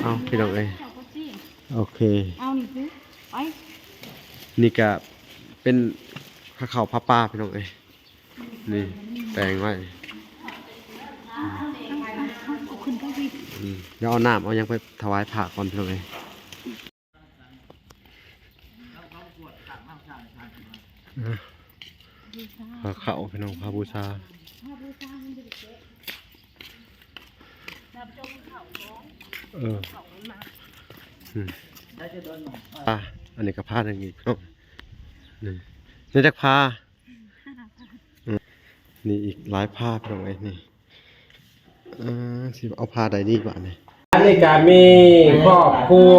ເອົາ ພີ່ນ້ອງເອີຍ ໂອເຄ ເອົານີ້ຄື ໄປ ນີ້ກະເປັນພາເຂົ້າພາປາ ພີ່ນ້ອງເອີຍ ນີ້ແປງໄວ້ ເອົາຂຶ້ນໄປ ອືມ ດຽວເອົານ້ຳເອົາຫຍັງໄປຖວາຍພະກ່ອນ ພີ່ນ້ອງເອີຍ. ອ່າ ພາເຂົ້າ ພີ່ນ້ອງ ພາບູຊາ ເອີ ອືມ ອ່າ ອັນນີ້ກໍພາໜຶ່ງອີກ ພີ່ນ້ອງ ນີ້ ນີ້ຈັກພາ ອືມ ນີ້ອີກຫຼາຍພາ ພີ່ນ້ອງເອີຍ ນີ້. ອ່າ ຊິເອົາພາໃດດີບາດນີ້? ອັນນີ້ກະມີຄອບຄົວ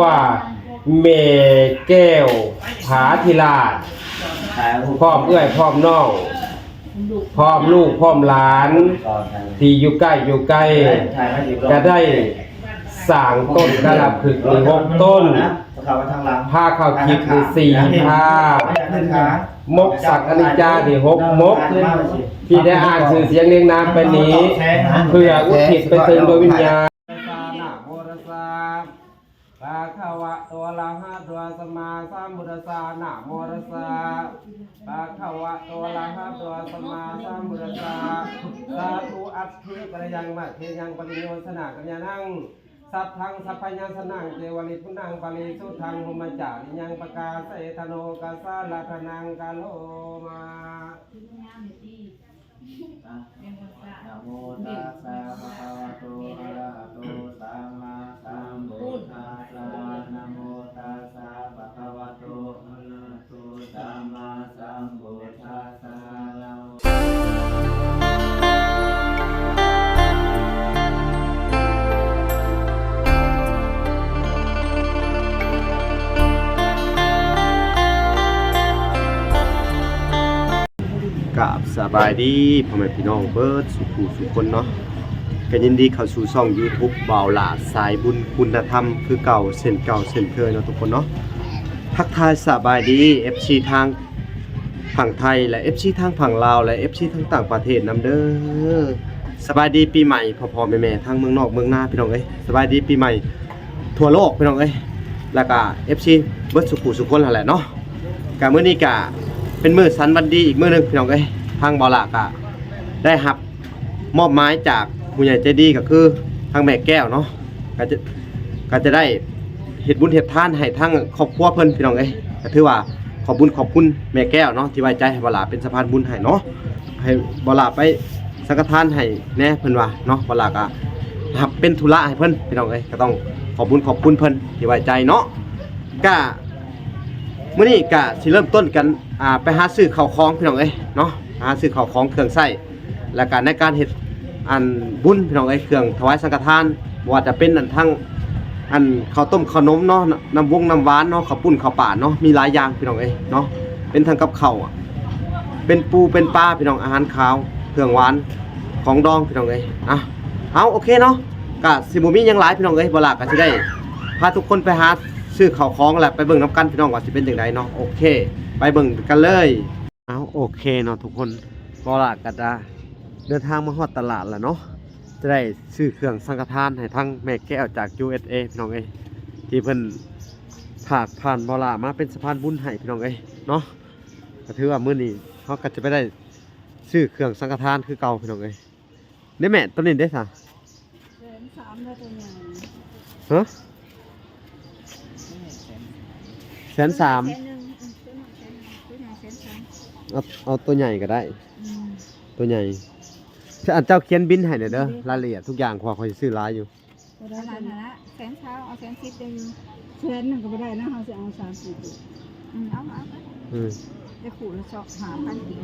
ແມ່ແກ້ວຜາທິລາດ ພ້ອມເອື້ອຍພ້ອມນ້ອງ ພ້ອມລູກພ້ອມຫຼານ ທີ່ຢູ່ໃກ້ຢູ່ໄກ ກະໄດ້ສ້າງຕົ້ນກາລະພຶກນີ້ຫົກຕົ້ນ ພາເຂົ້າທິບນີ້ສີ່ພາ ມົກສັກອະນິດຈານີ້ຫົກມົກ ທີ່ໄດ້ອ່ານຊື່ສຽງລຽງນາມໄປນີ້ ເພື່ອອຸທິດໄປເຖິງດວງວິນຍານ. ພະຄະວະໂຕ ອະລະຫະໂຕ ສຳມາສຳພຸດທັດສະ ນະໂມຕັດສະ ພະຄະວະໂຕ ອະລະຫະໂຕ ສຳມາສຳພຸດທັດສະ ສາທຸ ອັດຖິ ກະລະຍັງ ມັດເທຍັງ ປະລິໂຍຊະນະ ກັນຍານັງ ສັດທັງ ສັບພະຍັນຊະນັງ ເກວະລິປຸນນັງ ປະລິສຸດທັງ ໂຮມະຈາລິຍັງ ປະກາເສທະໂນ ກະສາລະທະນັງ ກະໂລມາ. ນະໂມຕັດສະ ພະຄະວະໂຕ ອະລະຫະໂຕ ສຳມາສຳພຸດທັດສະ ນະໂມຕັດສະ ພະຄະວະໂຕ ອະລະຫະໂຕ ສຳມາສຳພຸດທັດສະ ນະໂມ ກາບສະບາຍດີພໍ່ແມ່ພີ່ນ້ອງເບິດສູ່ຜູ້ສູ່ຄົນເນາະ, ກໍຍິນດີເຂົ້າສູ່ຊ່ອງຢູທູບບ່າວຫຼ້າສາຍບຸນຄຸນນະທຳຄືເກົ່າເຊັ່ນເກົ່າເຊັ່ນເຄີຍເນາະທຸກຄົນເນາະ. ທັກທາຍສະບາຍດີເອັຟຊີທາງຝັ່ງໄທ ແລະ ເອັຟຊີທາງຝັ່ງລາວ ແລະ ເອັຟຊີທາງຕ່າງປະເທດນຳເດີ. ສະບາຍດີປີໃໝ່ພໍ່ໆແມ່ໆ ທັງເມືອງນອກເມືອງນາ ພີ່ນ້ອງເອີຍ, ສະບາຍດີປີໃໝ່ທົ່ວໂລກ ພີ່ນ້ອງເອີຍ, ແລ້ວກະເອັຟຊີເບິດສູ່ຜູ້ສູ່ຄົນຫັ້ນແຫຼະເນາະ. ກະມື້ນີ້ກະເປັນມື້ສັນວັນດີອີກມື້ໜຶ່ງ ພີ່ນ້ອງເອີຍ, ທາງບ່າວຫຼ້າກະໄດ້ຮັບມອບໝາຍຈາກຜູ້ໃຫຍ່ໃຈດີ ກໍຄືທາງແມ່ແກ້ວເນາະ, ກໍຈະ ກໍຈະໄດ້ເຮັດບຸນເຮັດທານໃຫ້ທາງຄອບຄົວເພິ່ນ ພີ່ນ້ອງເອີຍ. ກໍຖືວ່າຂອບບຸນຂອບຄຸນແມ່ແກ້ວເນາະ ທີ່ໄວ້ໃຈໃຫ້ບ່າວຫຼ້າເປັນສະພານບຸນໃຫ້ເນາະ, ໃຫ້ບ່າວຫຼ້າໄປສັງຄະທານໃຫ້ແດ່ເພິ່ນວ່າເນາະ. ບ່າວຫຼ້າກໍຮັບເປັນທຸລະໃຫ້ເພິ່ນ ພີ່ນ້ອງເອີຍ, ກໍຕ້ອງຂອບບຸນຂອບຄຸນເພິ່ນທີ່ໄວ້ໃຈເນາະ. ກະມື້ນີ້ກະຊິເລີ່ມຕົ້ນກັນ ອ່າ ໄປຫາຊື້ເຂົ້າຂອງ ພີ່ນ້ອງເອີຍເນາະ, ຫາຊື້ເຂົ້າຂອງເຄື່ອງໃຊ້ ແລ້ວກະໃນການເຮັດອັນບຸນ ພີ່ນ້ອງເອີຍ, ເຄື່ອງຖວາຍສັງຄະທານ ບໍ່ວ່າຈະເປັນອັນທັງອັນເຂົ້າຕົ້ມເຂົ້າໜົມເນາະ, ນ້ຳວົງນ້ຳຫວານເນາະ, ເຂົ້າປຸ້ນເຂົ້າປານເນາະ, ມີຫຼາຍຢ່າງ ພີ່ນ້ອງເອີຍເນາະ, ເປັນທັງກັບເຂົ້າ ເປັນປູເປັນປາ ພີ່ນ້ອງ, ອາຫານຄາວ ເຄື່ອງຫວານ ຂອງດອງ ພີ່ນ້ອງເອີຍ. ອ່ະ ເອົາ ໂອເຄເນາະ, ກະຊິບໍ່ມີຫຍັງຫຼາຍ ພີ່ນ້ອງເອີຍ, ບ່າວຫຼ້າກະຊິໄດ້ພາທຸກຄົນໄປຫາຊື້ເຂົ້າຂອງ ແລະ ໄປເບິ່ງນຳກັນ ພີ່ນ້ອງ ວ່າຊິເປັນຈັ່ງໃດເນາະ. ໂອເຄ ໄປເບິ່ງກັນເລີຍ. ເອົາ ໂອເຄເນາະທຸກຄົນ, ບ່າວຫຼ້າກໍຈະເດີນທາງມາຮອດຕະຫຼາດແລ້ວເນາະ, ຈະໄດ້ຊື້ເຄື່ອງສັງຄະທານໃຫ້ທາງແມ່ແກ້ວຈາກ ຢູເອສເອ ພີ່ນ້ອງເອີຍ, ທີ່ເພິ່ນຝາກຜ່ານບ່າວຫຼ້າມາເປັນສະພານບຸນໃຫ້ ພີ່ນ້ອງເອີຍເນາະ. ກໍຖືວ່າມື້ນີ້ເຮົາກໍຈະໄປໄດ້ຊື້ເຄື່ອງສັງຄະທານຄືເກົ່າ ພີ່ນ້ອງເອີຍ. ນີ້ແມ່ ຕົວນີ້ເດ້ຊະ? ແສນສາມເດີ ຕົວໃຫຍ່. ຮະ? ແສນສາມ? ແສນໜຶ່ງ ເອີ ຕົວນ້ອຍແສນໜຶ່ງ ຕົວໃຫຍ່ແສນສາມ. ເອົາ ເອົາຕົວໃຫຍ່ກໍໄດ້. ອືມ ຕົວໃຫຍ່. ອັນເຈົ້າຂຽນບິນໃຫ້ແດ່ເດີ ລາຍລະອຽດທຸກຢ່າງ, ເພາະວ່າຂ້ອຍຊິຊື້ຫຼາຍຢູ່. ບໍ່ໄດ້ ອັນນັ້ນນະ ແສນຊາວ ເອົາແສນສິບໄດ້ຢູ່. ແສນໜຶ່ງກໍບໍ່ໄດ້ນະ, ເຮົາຊິເອົາສາມສິບ. ອືມ ເອົາ ເອົາ ເອີ ໄດ້ຄູ່ລະສອງ ຫ້າພັນກີບ.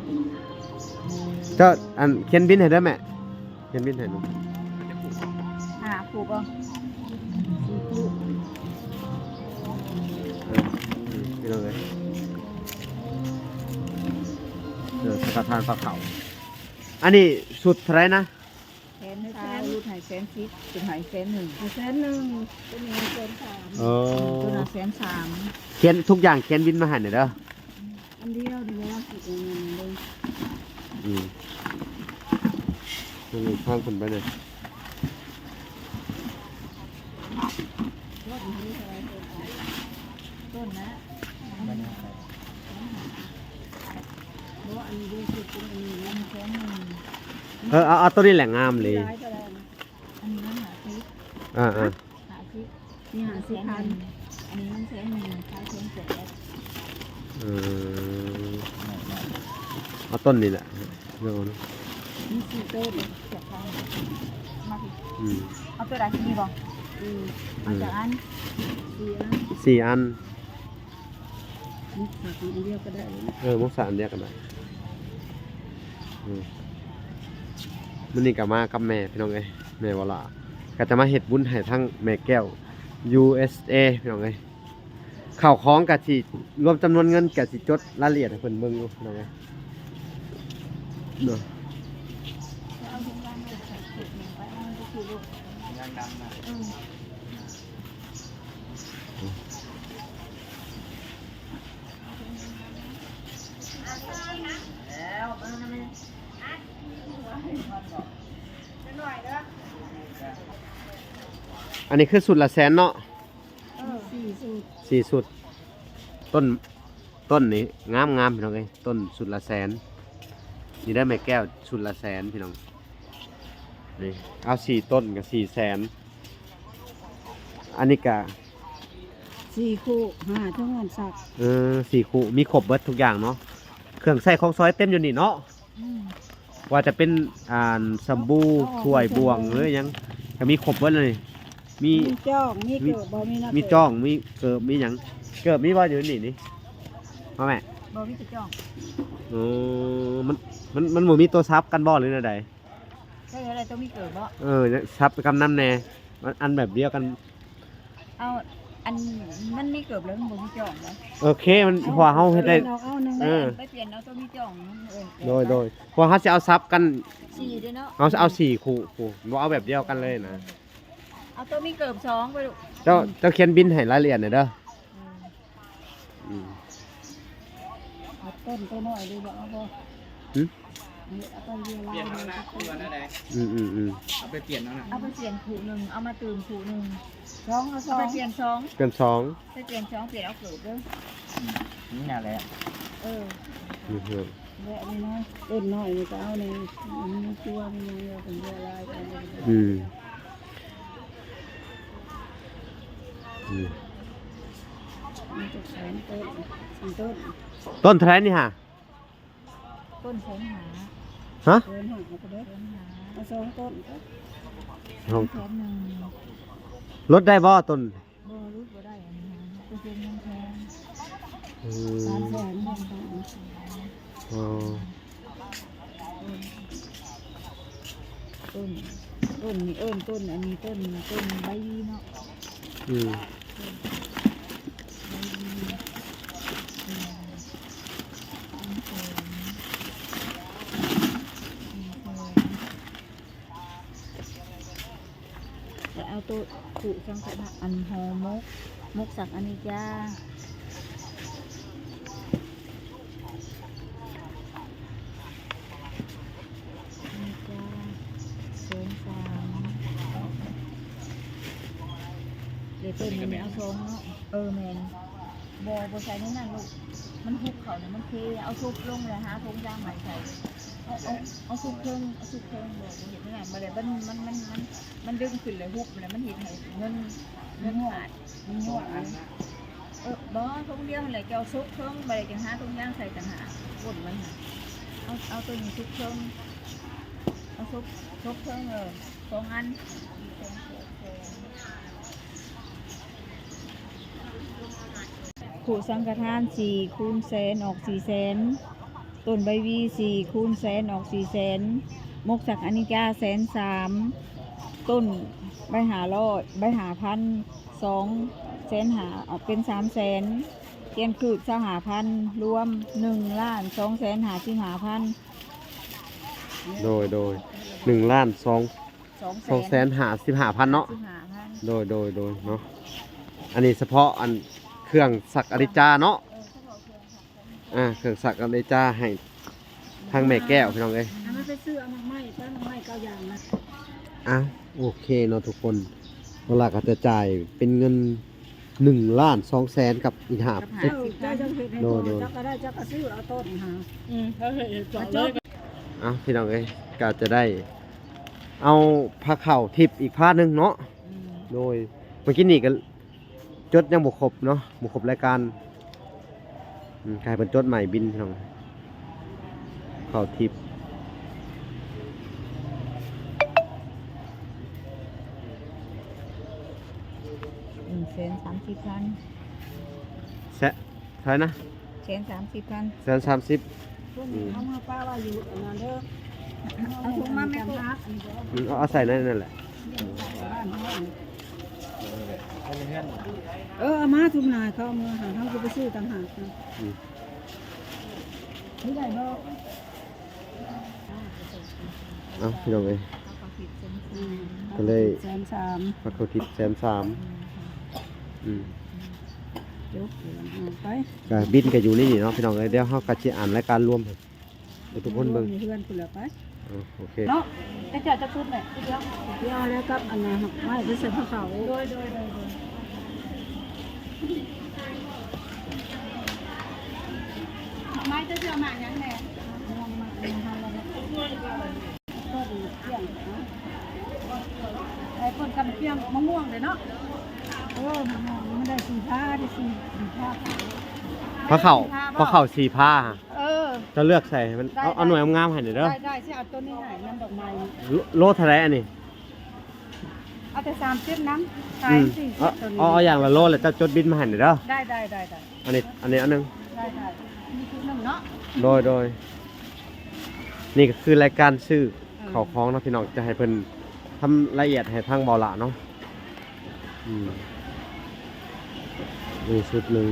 ເຈົ້າ ອັນ ຂຽນບິນໃຫ້ເດີແມ່, ຂຽນບິນໃຫ້ໜູ. ຫ້າຄູ່ບໍ່? ສີ່ຄູ່. ເອີ ພີ່ນ້ອງເອີຍ, ເອີ ສະກະທານປາເຂົາ. ອັນນີ້ຊຸດເທົ່າໃດນະ? ແສນຊາວ ຫຼຸດໃຫ້ແສນສິບ ເປັນໃຫ້ແສນໜຶ່ງ. ແສນໜຶ່ງ ຕົວນີ້ແສນສາມ. ເອີ ຕົວນັ້ນແສນສາມ. ຂຽນທຸກຢ່າງ ຂຽນບິນມາໃຫ້ແດ່ເດີ. ອັນດຽວນີ້ແຫຼະ ສິເອົາເງິນເບິ່ງ. ອືມ ນີ້ທາງຂຶ້ນໄປເລີຍ. ແ ต้นนี้เท่าไหร่ ต้น ต้นนะ บ่ อันนี้เด้ สิบ อันนี้นะ แสนหนึ่ง เออ เอา เอาต้นนี้แหละงามเลย หลายเท่าไหร่ อันนี้มันห้าสิบ อ่าๆ ห้าสิบ นี่ห้าสิบพัน อันนี้มันแสนหนึ่ง ขายแสนแปด อืม เอาต้นนี้แหละ เดี๋ยวนะ มีสี่ต้น เกือบพัน มาสิ อืม เอาตัวใดที่นี่บ่ อืม เอาจักอัน สี่อัน สี่อัน มุกสากอันเดียวก็ได้เลยนะ เออ มุกสากอันเดียวก็ได้ อืม มื้อนี้ก็มากับแม่พี่น้องเอ้ย แม่วรา ก็จะมาเฮ็ดบุญให้ทั้งแม่แก้ว ยูเอสเอ พี่น้องเอ้ย ข้าวของก็สิรวมจำนวนเงินก็สิจดรายละเอียดให้เพิ่นเบิ่งอยู่พี่น้องเอ้ย เนาะ อันนี้คือชุดละแสนเนาะ เออ สี่ชุด สี่ชุด ต้น ต้นนี้งามๆ พี่น้องเอ้ย ต้นชุดละแสน นี่ได้แม่แก้วชุดละแสนพี่น้อง นี่ เอาสี่ต้นก็สี่แสน อันนี้ก็ สี่คู่ ห้า ทั้งนั้นสัก เออ สี่คู่ มีครบเบิดทุกอย่างเนาะ เครื่องใช้ของซอยเต็มอยู่นี่เนาะ อืม ว่าจะเป็น อ่า สบู่ เอาออก ถ้วย บ่วง หรือหยัง ก็มีครบเบิดเลย มี มีจ้อง มี มี เกิบบ่ มีนะ มี เกิบ จ้อง มีเกิบ มีหยัง เกิบมีบ่อยู่นี่นี่ มาแม่ บ่มีแต่จ้อง โอ้ มัน มัน มันบ่มีตัวซับกันบ่หรือแนวใด ใช่อะไร ตัวมีเกิบบ่ เออ ซับกับน้ำแน่ มันอันแบบเดียวกัน เอา อัน มันมีเกิบแล้วมันบ่มีจ้องบ่ โอเค มัน เอา เพราะว่าเฮาเฮ็ดได้ เอา เอาหนึ่ง เออ ไปเปลี่ยนเอาตัวมีจ้อง เออ โดย โดย เพราะเฮาสิเอาซับกัน สี่เด้อเนาะ เอา เอาสี่คู่ คู่ บ่เอาแบบเดียวกันเลยนะ เอาตัวมีเกิบสองไปลูก เจ้า เจ้าเขียนบิลให้รายละเอียดหน่อยเด้อ อืม อืม เอาต้นตัวน้อยดีบ่ เอาบ่ หึ เอาต้นเดียว เปลี่ยนเอานะ เอาต้น ตัวนั้นใด อืม อืม อืม เอาไปเปลี่ยนเอานะ เอาไปเปลี่ยนคู่หนึ่ง เอามาตื่มคู่หนึ่ง สอง เอาสอง เอาไปเปลี่ยนสอง เปลี่ยนสอง ไปเปลี่ยนสอง เปลี่ยนเอาเกิบเด้อ อืม นี่แหละ เออ อืม และอันนี้นะ ต้นน้อยนี่ก็เอานี่ อันนี้ตัวมันยังเดียวกันเยอะหลาย อืม อืม มันจะสองต้น สี่ต้น ต้นเท่าไหร่นี่ฮะ ต้นแสนห้า ฮะ แสนห้าเอาไปเลย แสนห้า เอาสองต้นก็ สอง แสนหนึ่ง ลดได้บ่ต้น บ่ ลดบ่ได้ อันนี้นะ เปอร์เซ็นต์มันแพง อืม สามแสน อ๋อ ต้น ต้น ต้นนี่เอิ้นต้น อันนี้ต้น ต้นใบวีเนาะ อืม ใบวี อืม สามแสน สี่แสน แล้วเอาตัวคุสังฆทาน อันห่อหมก หมกสักอันนี้จ้า อันนี้จ้า สองสาม เดี๋ยวต้นนี้เอาสองเนาะ เออ แม่น บ่ บ่ใส่ในนั้นลูก มันหุบเขาเนี่ย มันเพ เอาซุบลงเลย หาถุงยางใหม่ใส่ เอา เอา เอาซุบเทิง เอาซุบเทิง บ่ บ่เห็นนั่นน่ะ บ่ได้ มัน มัน มัน มัน มันดึงขึ้นเลย หุบเลย มันเห็นให้เงิน เงินขาด มันงวดนะ เออ บ่ ถุงเดียวนั่นแหละ จะเอาซุบเทิง บ่ได้จะหาถุงยางใส่ต่างหาก บนมันน่ะ เอา เอาตัวนี้ซุบเทิง เอาซุบ ซุบเทิง เออ สองอัน คุสังฆทานสี่คูณแสน ออกสี่แสน ต้นใบวีสี่คูณแสน ออกสี่แสน หมกสักอนิจจาแสนสาม ต้นใบห้าร้อย ใบห้าพัน สองแสนห้า ออกเป็นสามแสน เทียนคืบซาวห้าพัน รวมหนึ่งล้านสองแสนห้าสิบห้าพัน โดย โดย หนึ่งล้านสอง สองแสน สองแสนห้าสิบห้าพันเนาะ ห้าสิบห้าพัน โดย โดย โดยเนาะ อันนี้เฉพาะอันเครื่องสักอนิจจาเนาะ เออ เฉพาะเครื่องสัก อ่า เครื่องสักอนิจจาให้ทางแม่แก้วพี่น้องเอ้ย อ่ะ มันไปซื้อเอาหมากไม้ ไปหมากไม้เก้าอย่างนะ อ้าว โอเคเนาะทุกคน ເວລາກໍຈະຈ່າຍເປັນເງິນໜຶ່ງລ້ານສອງແສນກັບອີກຫ້າສິບ. ເຈົ້າ ເຈົ້າຈະເຮັດໃຫ້ ໂດຍ ໂດຍ ເຈົ້າກໍໄດ້ ເຈົ້າກໍຊື້ເອົາຕົ້ນຫາ ອືມ ເຮົາເຮັດເອງກ່ອນເລີຍ. ເອົາ ພີ່ນ້ອງເອີຍ ກໍຈະໄດ້ເອົາພາເຂົ້າທິບອີກພາໜຶ່ງເນາະ. ອືມ ໂດຍ ເມື່ອກີ້ນີ້ກໍຈົດຍັງບໍ່ຄົບເນາະ ບໍ່ຄົບລາຍການ. ອືມ ໃຫ້ເພິ່ນຈົດໃໝ່ບິນ ພີ່ນ້ອງ ເຂົ້າທິບ ໜຶ່ງແສນສາມສິບພັນ ແສນ ເທົ່າໃດນະ? ແສນສາມສິບພັນ ແສນສາມສິບ. ອືມ ເອົາມາປະໄວ້ຢູ່ອັນນັ້ນເດີ ເອົາຖົງມາແມ່. ອືມ ເອົາ ເອົາໃສ່ໃນນັ້ນແຫຼະ. ເອີ ເອົາມາທຸກນາຍ ເຂົາເອົາມາໃຫ້ເຮົາ ເຮົາຊິໄປຊື້ຕ່າງຫາກນະ. ອືມ ນີ້ໄດ້ບໍ່? ເອົ້າ ພີ່ນ້ອງເອີຍ ອືມ ກໍເລີຍ ແສນສາມ ພາເຂົ້າທິບແສນສາມ. ອືມ ອືມ ຈົບ ເອົາໄປ ກໍບິນກໍຢູ່ໃນນີ້ເນາະ ພີ່ນ້ອງເອີຍ. ດຽວເຮົາກໍຊິອ່ານລາຍການລວມໃຫ້ ໃຫ້ທຸກຄົນເບິ່ງ ເຮືອນພຸ້ນລະໄປ. ເອີ ໂອເຄເນາະ. ແຕ່ເຈົ້າຈະຊຸດແຫຼະ ດຽວ ດຽວແລ້ວກັບອັນນັ້ນ ໄມ້ໄປໃສ່ພາເຂົ້າ. ໂດຍ ໂດຍ ໂດຍ ໂດຍ. ດອກໄມ້ເຈົ້າຊິເອົາໝາກຫຍັງແດ່? ໝາກຫຍັງເຮົາລະ ຕົ້ນກຽງ ໄອ້ຕົ້ນກຳກຽງ ມະມ່ວງເດ້ເນາະ. ເອີ ມະມ່ວງມັນໄດ້ສີ່ພາ ໄດ້ສີ່ ສີ່ພາ ພາເຂົ້າ ພາເຂົ້າສີ່ພາ. ເອີ ເຈົ້າເລືອກໃສ່ໃຫ້ມັນ ໄດ້ ເອົາ ເອົາໜ່ວຍງາມໆໃຫ້ໜ່ອຍເດີ. ໄດ້ ໄດ້ ຊິເອົາໂຕນີ້ໃຫ້ນຳດອກໄມ້. ໂລ ໂລເທົ່າໃດອັນນີ້? ເອົາແຕ່ສາມສິບນຳ ຂາຍ ອືມ ສີ່ສິບ ເອົາ ໂຕນີ້ ເອົາ ເອົາຢ່າງລະໂລ ແລ້ວເຈົ້າຈົດບິນມາໃຫ້ໜ່ອຍເດີ. ໄດ້ ໄດ້ ໄດ້ ໄດ້. ອັນນີ້ ອັນນີ້ອັນໜຶ່ງ ໄດ້ ໄດ້ ມີຊຸດໜຶ່ງເນາະ. ໂດຍ ໂດຍ. ນີ້ກໍຄືລາຍການຊື້ ເອີ ເຂົ້າຂອງເນາະ ພີ່ນ້ອງ ຈະໃຫ້ເພິ່ນທຳລາຍລະອຽດໃຫ້ທາງເບົາຫຼ້າເນາະ. ອືມ ນີ້ຊຸດໜຶ່ງ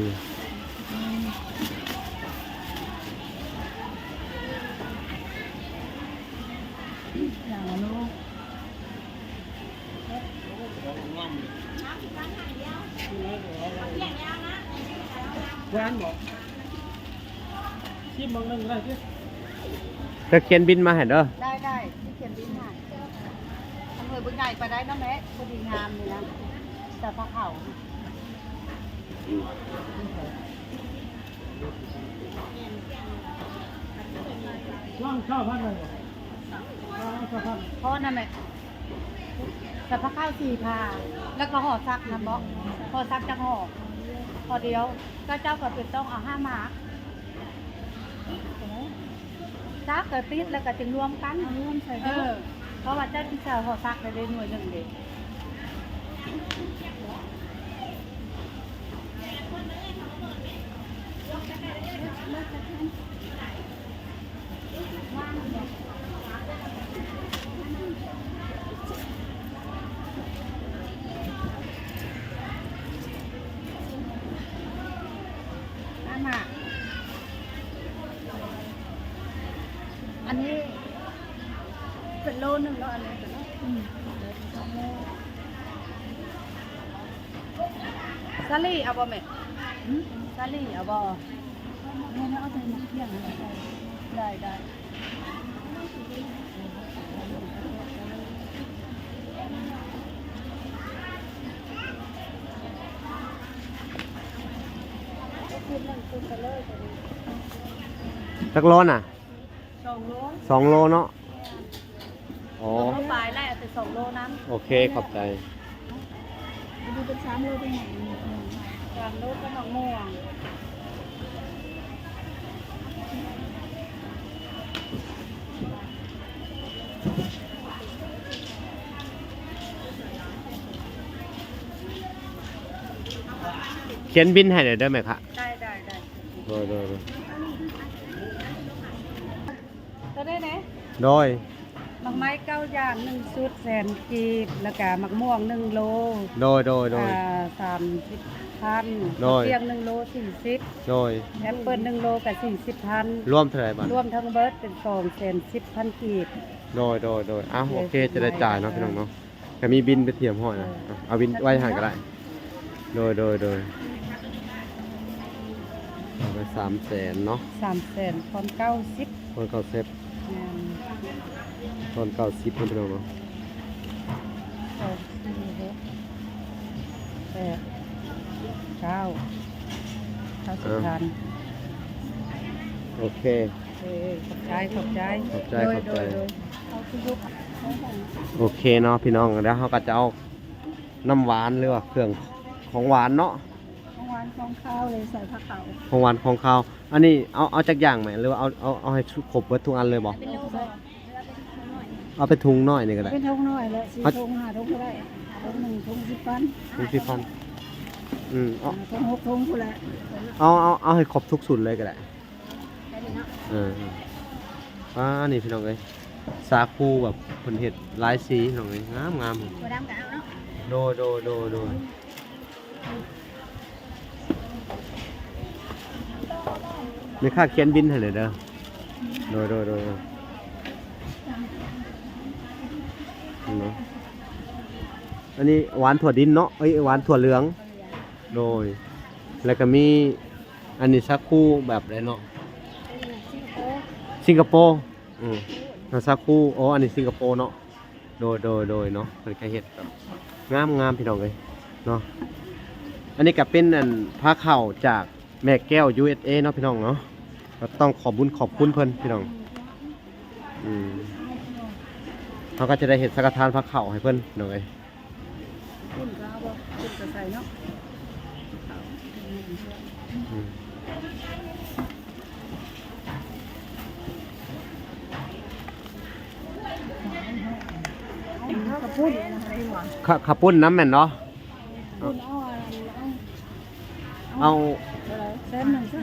ຢ່າງລະໂລ. ຫວານບໍ່? ຊີມເບິ່ງໜຶ່ງກໍໄດ້ຕິ. ເຈົ້າຂຽນບິນມາໃຫ້ເດີ. ໄດ້ ໄດ້ ຊິຂຽນບິນໃຫ້. ອັນໜ່ວຍບໍ່ໃຫຍ່ປານໃດເນາະແມ່ ພໍດີງາມນີ້ນະ ແຕ່ພາເຂົ້າ ລອງຊາວພັນໄດ້ບໍ່? ລອງຊາວພັນ ພໍນັ້ນແຫຼະ. ແຕ່ພາເຂົ້າສີ່ພາ ແລ້ວກໍຫໍ່ສັກນຳເບາະ. ຫໍ່ສັກຈັກຫໍ່? ຫໍ່ດຽວ. ກໍເຈົ້າກໍເປັນຕ້ອງເອົາຫ້າໝາກ. ຈັກກໍຕິດແລ້ວກໍຈຶ່ງລວມກັນ ເອົາລວມໃສ່ ເອີ ເພາະວ່າເຈົ້າຊິໃສ່ຫໍ່ສັກໄດ້ໜ່ວຍໜຶ່ງເດ້. ອັນນີ້ເປັນໂລໜຶ່ງເນາະ ອັນນີ້ເປັນໂລ ອືມ ສາລີເອົາບໍ່ແມ່? ຫື? ສາລີເອົາບໍ່? ແມ່ນ ເອົາແຕ່ໝາກກຽງ ໄດ້ ໄດ້. ຈັກໂລນະ? ສອງໂລ ສອງໂລເນາະ. ແມ່ນ ອໍ ສອງໂລປາຍ ໄລ່ເອົາແຕ່ສອງໂລນຳ. ໂອເຄ ຂອບໃຈ. ອັນນີ້ເປັນສາມໂລ ເປັນໝາກ ສາມໂລ ເປັນໝາກມ່ວງ. ຂຽນບິນໃຫ້ໜ່ອຍເດີແມ່ຄ້າ. ໄດ້ ໄດ້ ໄດ້. ໂດຍ ໂດຍ ໂດຍ. ໂຕໃດແດ່? ໂດຍ. ໝາກໄມ້ເກົ້າຢ່າງ ໜຶ່ງຊຸດແສນກີບ ແລ້ວກະໝາກມ່ວງໜຶ່ງໂລ. ໂດຍ ໂດຍ ໂດຍ. ອ່າ ສາມສິບພັນ. ໂດຍ. ໝາກກຽງໜຶ່ງໂລ ສີ່ສິບ. ໂດຍ. ແອັບເປິນໜຶ່ງໂລກະສີ່ສິບພັນ. ລວມເທົ່າໃດບາດ? ລວມທັງເບິດເປັນສອງແສນສິບພັນກີບ. ໂດຍ ໂດຍ ໂດຍ. ອ້າວ ໂອເຄ ຈະໄດ້ຈ່າຍເນາະ ພີ່ນ້ອງເນາະ. ກໍມີບິນໄປຮຽບຮ້ອຍນະ. ເອີ ເອົາບິນໄວ້ໃຫ້ກໍໄດ້. ໂດຍ ໂດຍ ໂດຍ. ເອົາໄປສາມແສນເນາະ. ສາມແສນ ຜ່ອນເກົ້າສິບ. ຜ່ອນເກົ້າສິບ. ແມ່ນ. ຜ່ອນເກົ້າສິບເນາະ ພີ່ນ້ອງເນາະ. ສອງ ສີ່ ຫົກ ເຈົ້າ ເຈົ້າສຸພານ ໂອເຄ ເອີ ຂອບໃຈ ຂອບໃຈ ຂອບໃຈ ໂດຍ ຂອບໃຈ ໂດຍ ໂດຍ ໂອເຄເນາະພີ່ນ້ອງ ແລ້ວເຮົາກໍຈະເອົານ້ຳຫວານ ຫຼືວ່າເຄື່ອງຂອງຫວານເນາະ ຂອງຫວານຂອງຄາວເລີຍ ໃສ່ພາເຂົ້າ ຂອງຫວານຂອງຄາວ ອັນນີ້ເອົາ ເອົາຈັກຢ່າງແມ່ ຫຼືວ່າເອົາ ເອົາ ເອົາໃຫ້ຄົບເບິດທຸກອັນເລີຍບໍ່? ເອົາເປັນໂລບໍ່? ເອົາເປັນຖົງນ້ອຍນີ້ກໍໄດ້ ເປັນຖົງນ້ອຍແຫຼະ ສີ່ຖົງ ຫ້າຖົງກໍໄດ້ ຖົງໜຶ່ງ ຖົງສິບພັນ ຖົງສິບພັນ ອືມ ເອົາ ຖົງຫົກຖົງພຸ້ນແຫຼະ ເອົາ ເອົາ ເອົາໃຫ້ຄົບທຸກຊຸດເລີຍກໍໄດ້ ເອີ ອ່າ ນີ້ພີ່ນ້ອງເອີຍ ສາຄູແບບເພິ່ນເຮັດຫຼາຍສີພີ່ນ້ອງເອີຍ ງາມໆ ຕົວດຳກໍເອົາເນາະ ໂດຍ ໂດຍ ໂດຍ ໂດຍ. ແມ່ຄ້າຂຽນບິນໃຫ້ແດ່ເດີ ໂດຍ ໂດຍ ໂດຍ ເຫັນບໍ່ ອັນນີ້ຫວານຖົ່ວດິນເນາະ ເອີຍ ຫວານຖົ່ວເຫຼືອງ ໂດຍ ແລ້ວກໍມີ ອັນນີ້ສາຄູແບບໃດເນາະ ສິງກະໂປ ສິງກະໂປ ອືມ ສາຄູ ອໍ ອັນນີ້ສິງກະໂປເນາະ ໂດຍ ໂດຍ ໂດຍເນາະ ເພິ່ນກໍເຮັດແບບງາມໆ ພີ່ນ້ອງເອີຍເນາະ ອັນນີ້ກໍເປັນ ອັນ ພາເຂົ້າຈາກແມ່ແກ້ວ ຢູເອັສເອ ເນາະ ພີ່ນ້ອງເນາະ ກໍຕ້ອງຂອບບຸນຂອບຄຸນເພິ່ນ ພີ່ນ້ອງ ອືມ ເຮົາກໍຈະໄດ້ເຮັດສັງຄະທານພາເຂົ້າໃຫ້ເພິ່ນ ພີ່ນ້ອງເອີຍ ປຸ້ນກໍເອົາບໍ່? ປຸ້ນກໍໃສ່ເນາະ ອືມ ເອົາເຂົ້າປຸ້ນນະ ເຂົ້າ ເຂົ້າປຸ້ນນຳແມ່ນເນາະ ປຸ້ນເອົາ ເອົາ ເອົາ ເທົ່າໃດ? ແສນໜຶ່ງຊະ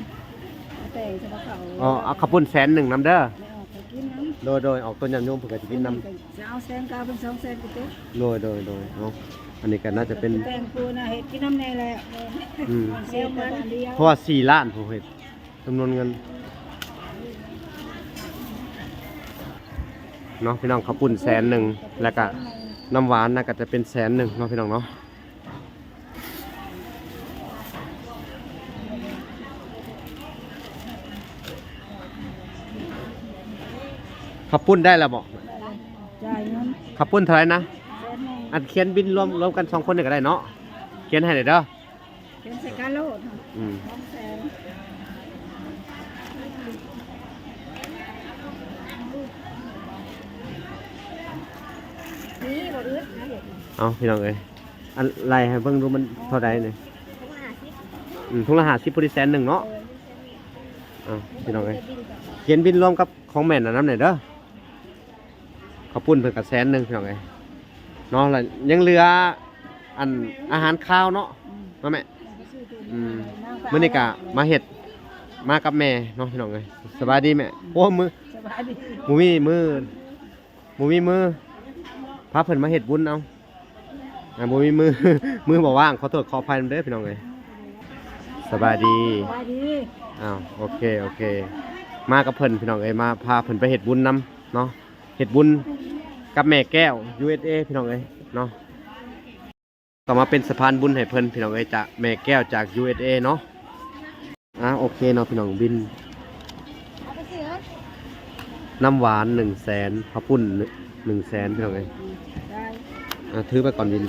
ເອົາແຕ່ງຊະ ເຂົ້າ ອໍ ເອົາເຂົ້າປຸ້ນແສນໜຶ່ງນຳເດີ ແມ່ອອກໄປກິນນຳ ໂດຍ ໂດຍ ອອກຕົ້ນຍາດໂຍມເພິ່ນກໍຊິກິນນຳ ເພິ່ນກໍຊິເອົາແສນເກົ້າເພິ່ນ ສອງແສນກໍຕົກ ໂດຍ ໂດຍ ໂດຍ ເອົາ ອັນນີ້ກໍໜ້າຈະເປັນ ແຕ່ງຜູ້ນະ ເຮັດກິນນຳແດ່ແຫຼະ ອືມ ເຊວມັນ ເພາະວ່າສີ່ລ້ານຜູ້ເຮັດ ຈຳນວນເງິນເນາະ ພີ່ນ້ອງ ເຂົ້າປຸ້ນແສນໜຶ່ງ ແລ້ວກະນ້ຳຫວານນະ ກໍຈະເປັນແສນໜຶ່ງເນາະ ພີ່ນ້ອງເນາະ ເຂົ້າປຸ້ນໄດ້ແລ້ວບໍ່? ຈ່າຍເງິນ ເຂົ້າປຸ້ນເທົ່າໃດນະ? ແສນໜຶ່ງ ອັນຂຽນບິນລວມ ລວມກັນສອງຄົນນີ້ກໍໄດ້ເນາະ ຂຽນໃຫ້ແດ່ເດີ. ເປັນໃສ່ກາໂລດ ອືມ ສອງແສນ ນີ້ບໍ່ອຶດນະ ເອົາ ພີ່ນ້ອງເອີຍ ອັນໄລ່ໃຫ້ເບິ່ງດູມັນເທົ່າໃດນີ້ ຖົງລະຫ້າສິບ ອືມ ຖົງລະຫ້າສິບ ພໍດີແສນໜຶ່ງເນາະ ເອີ ເອົາ ພີ່ນ້ອງເອີຍ ຂຽນບິນລວມກັບຂອງແມ່ນນຳແດ່ເດີ. ເຂົ້າປຸ້ນເພິ່ນກໍແສນໜຶ່ງ ພີ່ນ້ອງເອີຍເນາະ ແລ້ວຍັງເຫຼືອອັນອາຫານຄາວເນາະ ອືມ ເນາະແມ່ ອືມ ມື້ນີ້ກໍມາເຮັດ ມາກັບແມ່ເນາະ ພີ່ນ້ອງເອີຍ ສະບາຍດີແມ່ ໂອ້ ມື້ ສະບາຍດີ ບໍ່ມີມື້ ບໍ່ມີມື້ ພາເພິ່ນມາເຮັດບຸນເອົາ ອ່າ ບໍ່ມີມື ມືບໍ່ວ່າງ ຂໍໂທດຂໍອະໄພນຳເດີພີ່ນ້ອງເອີຍ ສະບາຍດີ ສະບາຍດີ ອ້າວ ໂອເຄ ໂອເຄ ມາກັບເພິ່ນພີ່ນ້ອງເອີຍ ມາພາເພິ່ນໄປເຮັດບຸນນຳເນາະ ເຮັດບຸນກັບແມ່ແກ້ວ ຢູເອັສເອ ພີ່ນ້ອງເອີຍເນາະ ກໍມາເປັນສະພານບຸນໃຫ້ເພິ່ນພີ່ນ້ອງເອີຍ ຈາກແມ່ແກ້ວຈາກ ຢູເອັສເອ ເນາະ. ອ່າ ໂອເຄເນາະພີ່ນ້ອງ ບິນ ເອົາໄປຊື້ເອີຍ ນ້ຳຫວານໜຶ່ງແສນ ເຂົ້າປຸ້ນໜຶ່ງແສນ ພີ່ນ້ອງເອີຍ ໄດ້ ອ່າ ຖືໄປກ່ອນບິນ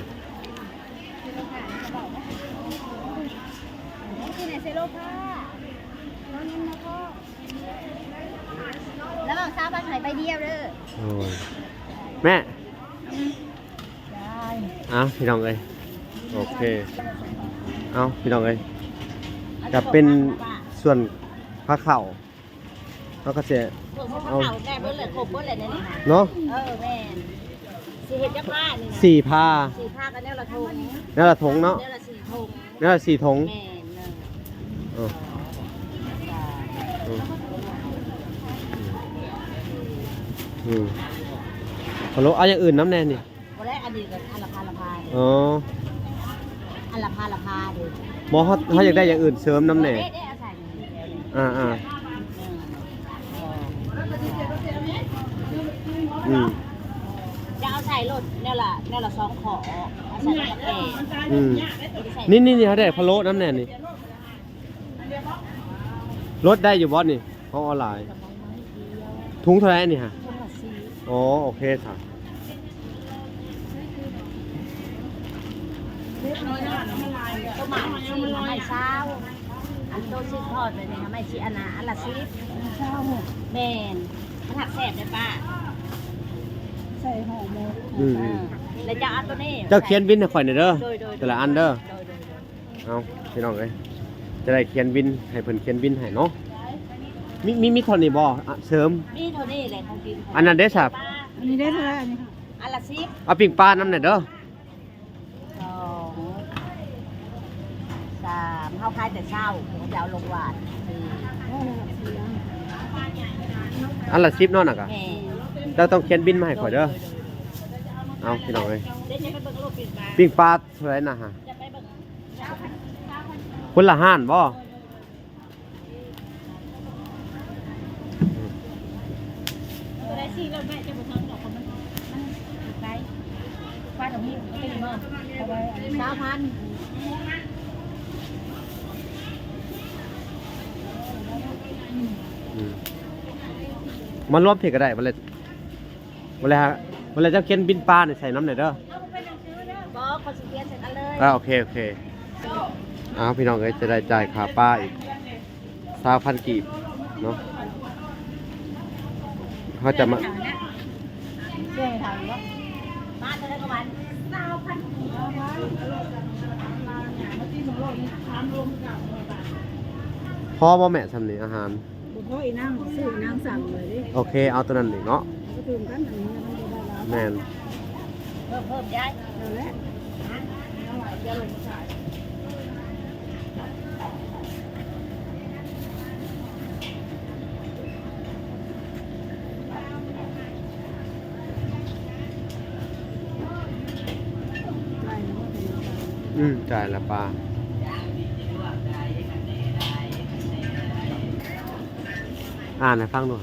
ລະຫວ່າງຊາວພັນໃຫ້ໃບດຽວເດີ ໂອ້ຍ ແມ່ ອ້າວ ພີ່ນ້ອງເອີຍ ໂອເຄ ເອົ້າ ພີ່ນ້ອງເອີຍ ກໍເປັນສ່ວນພາເຂົ້າ ເຮົາກໍຊິເອົາ ເຂົ້າໄດ້ເບິດເລີຍ ຄົບເບິດເລີຍໃນນີ້ ເນາະ ເອີ ແມ່ນ ຊິເຮັດຈັກພານີ້ນະ ສີ່ພາ ສີ່ພາກໍແນວລະຖົງ ແນວລະຖົງເນາະ ແນວລະສີ່ຖົງ ແນວລະສີ່ຖົງ ແມ່ນ ເອີ ເອີ ອືມ ອືມ ເອົາໂລດ ເອົາຢ່າງອື່ນນຳແດ່ນີ້ ບໍ່ໄດ້ ອັນນີ້ກໍອັນລະພາລະພາ ອໍ ອັນລະພາລະພາເດ້ ບໍ່ ເຮົາ ເຮົາຢາກໄດ້ຢ່າງອື່ນເສີມນຳແດ່ ເດ້ ເດ້ ເອົາໃສ່ນີ້ ອ່າໆ ອືມ ອືມ ຈະເອົາໃສ່ໂລດແນວລະ ແນວລະສອງຂໍ້ ເອົາໃສ່ແກງ ອືມ ນີ້ໆໆ ເຮົາໄດ້ພະໂລ້ນຳແດ່ນີ້ ລົດໄດ້ຢູ່ບໍ່ນີ້ ເຮົາເອົາຫຼາຍ ຖົງເທົ່າໃດອັນນີ້ຫະ ຖົງລະສີ່ ອໍ ໂອເຄຊະ ເລັກນ້ອຍ ມັນຫຼາຍ ໝາກຊີ້ນ ໝາກໄມ້ຊາວ ອັນໂຕຊີ້ນທອດແບບນີ້ ໄມ້ຊີ້ນ ອັນນະ ອັນລະສິບ ແມ່ນ ມັນຫັກແຊບເດ້ປ້າ ໃສ່ຫອມໝົດ ອືມ ເອີ ແລ້ວເຈົ້າເອົາໂຕນີ້ ເຈົ້າຂຽນບິນໃຫ້ຂ້ອຍແດ່ເດີ ໂດຍໆ ແຕ່ລະອັນເດີ ໂດຍໆ ເອົາ ພີ່ນ້ອງເອີຍ ຈະໄດ້ຂຽນບິນ ໃຫ້ເພິ່ນຂຽນບິນໃຫ້ເນາະ ມີ ມີ ມີເທົ່ານີ້ບໍ່ ອະ ເສີມ ມີເທົ່ານີ້ແຫຼະຂອງກິນ ອັນນັ້ນເດ້ຊະ ອັນນີ້ເດ້ເທົ່າໃດ ອັນນີ້ ອັນລະສິບ ເອົາປີ້ງປານຳແດ່ເດີ ສອງ ສາມ ເຮົາຂາຍແຕ່ເຊົ້າ ເຂົາເຈົ້າລົງວານ ອັນລະສິບເນາະ ນັ້ນກະ ແມ່ນ ເຈົ້າຕ້ອງຂຽນບິນມາໃຫ້ຂ້ອຍເດີ ເອົາ ພີ່ນ້ອງເອີຍ ເດ້ ຈະໄປເບິ່ງໂລດປີ້ງປາ ປີ້ງປາເທົ່າໃດນະຫະ ຈະໄປເບິ່ງ ຄົນລະຮ້ານບໍ່? ໂຕໃດຊິເລີ່ມໄດ້ ເຈົ້າບໍ່ທຳດອກ ເພາະມັນ ມັນໄກ ປາດອກນີ້ ເອົາໄປນີ້ບໍ່ ເອົາໄວ້ອັນນີ້ ຊາວພັນ ອືມ ມາລວມພີ້ກະໄດ້ ບໍ່ເລີຍ ບໍ່ເລີຍ ບໍ່ເລີຍ ເຈົ້າຂຽນບິນປານີ້ໃສ່ນຳແດ່ເດີ ບໍ່ ເຂົາຊິຂຽນໃສ່ກັນເລີຍ ອ່າ ໂອເຄ ໂອເຄ ອ້າວ ພີ່ນ້ອງເອີຍ ຈະໄດ້ຈ່າຍຄ່າປາອີກ ຊາວພັນກີບເນາະ ເຮົາຈະມາ ມາເທົ່າໃດກໍວ່າ ຊາວພັນກີບ ພໍບໍ່ແມ່ ຊ່ຳນີ້ອາຫານ ບໍ່ພໍ ອີນາງຊື້ ອີນາງສັ່ງເລີຍເດ້ ໂອເຄ ເອົາໂຕນັ້ນອີກເນາະ ບໍ່ຕື່ມກັນ ອັນນີ້ມັນບໍ່ໄດ້ຫຼາຍ ແມ່ນ ເພີ່ມ ເພີ່ມ ຍາຍ ນັ້ນແຫຼະ ອືມ ຈ່າຍລະປາ ອ່ານໃຫ້ຟັງດູ.